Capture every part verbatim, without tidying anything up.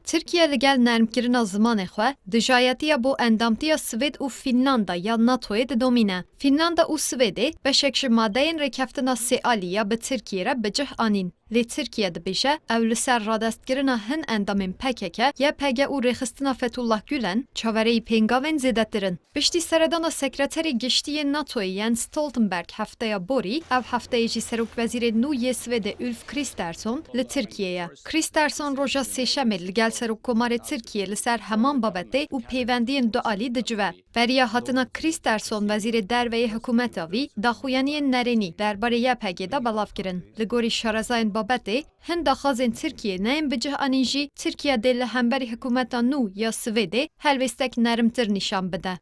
Tirkiye li gel nermkirina zimanê xwe, dijayetiya bo endamtiya Swêd û Fînlanda ya NATOyê didomîne. Fînlanda û Swêdê beşek ji madeyên rêkeftina sêalî ya bi Tirkiyê re bi cih anîn. Lê Tirkiye dibêje, ew li ser radestkirina hin endamên P K K, Y P G û rêxistina Fethullah Gulen çavereyî pêngavên zêdetir in. Piştî seredana Sekreterê Giştî yê NATOyê Jens Stoltenberg hefteya borî, ev hefteyê jî serokwezîrê nû yê Swêdê Ulf Kristersson li Tirkiyê ye. Kristersson roja Sêşemê li gel Serokkomarê Tirkiyê li ser heman babetê û pêwendiyên dualî dicive. Beriya hatina Kristersson wezîrê derve yê hikûmeta vî, daxuyaniyên nerênî derbarê Y P G de belav kirin. Li gorî şarezayên babetê, hin daxwazên Tirkiyê neyên bi cih anîn jî, Tirkiye dê li hemberî hikûmeta nû ya Swêdê helwêstek nermtir nîşan bide.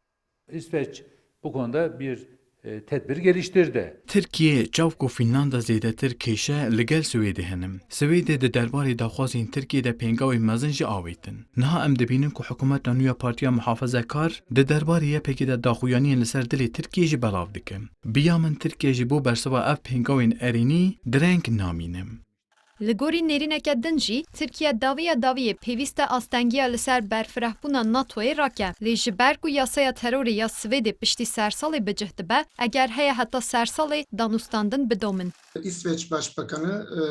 İsveç bu konuda bir e, tedbir geliştirdi. Tirkiye, çav ku Fînlanda zêdetir kêşe li gel Swêdê hene. Swêdê di derbarê daxwazên Tirkiyê de pêngavên mezin jî awêtin. Niha em dibînin ku hikûmeta nû ya Partiya Muhafezekar di derbarê Y P G de daxuyaniyên li ser dilê Tirkiyê jî belav dike. Bi ya min Tirkiye jî bo bersiva ev pêngavên erênî direng namîne. Li gorî nêrîneke din jî, Tirkiye dawiya dawiyê pêwîst e astengiya li ser berfirehbûna NATOyê rake. Lê ji ber ku yasaya terorê ya Swêdê piştî sersalê bi cih dibe, eger heye heta sersalê danûstandin bidomin. İsveç Başbakanı e,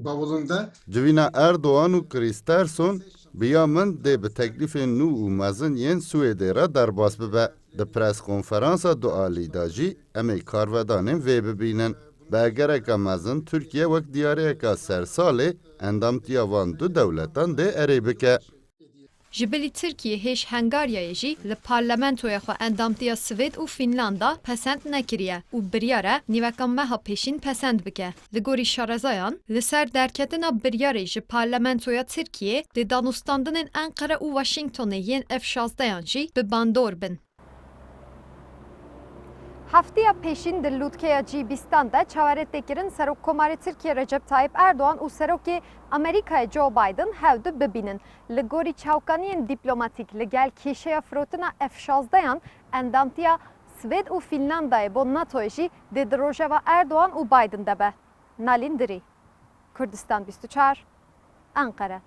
bavulunda Civîna Erdogan û Kristersson bi ya min dê bi teklîfên nû û mezin yên Swêdê re derbas bibe. Di preskonferansa dualî de jî em ê karvedanên vê bibînin. Bi egereke mezin Tirkiye wek diyariyeke sersalê endamtiya van du dewletan dê erê bike. Ji bilî Tirkiyê hêj Hengaryayê jî li parlamentoya xwe endamtiya Swêd û Fînlanda pesend nekiriye û biryar e nîveka meha pêşîn pesend bike. Li gorî şarezayan, li ser derketina biryarê ji parlamentoya Tirkiyê dê danûstandinên Enqere û Washingtonê yên F şazdeyan jî bi bandor bin. Heftiya pêşîn di lûtkeya G bîstan de çaverê tê kirin Serokkomarê Tirkiye Recep Tayyip Erdogan û Serokê Amerîkayê Joe Biden hevdu bibînin. Li gorî çavkaniyên dîplomatîk li gel kêşeya firotina F şazdeyan endamtiya Swêd û Fînlandayê bo NATOyê jî dê di rojeva Erdogan û Biden de be. Nalîn Dirî, Kurdistan bîst û çar, Enqere.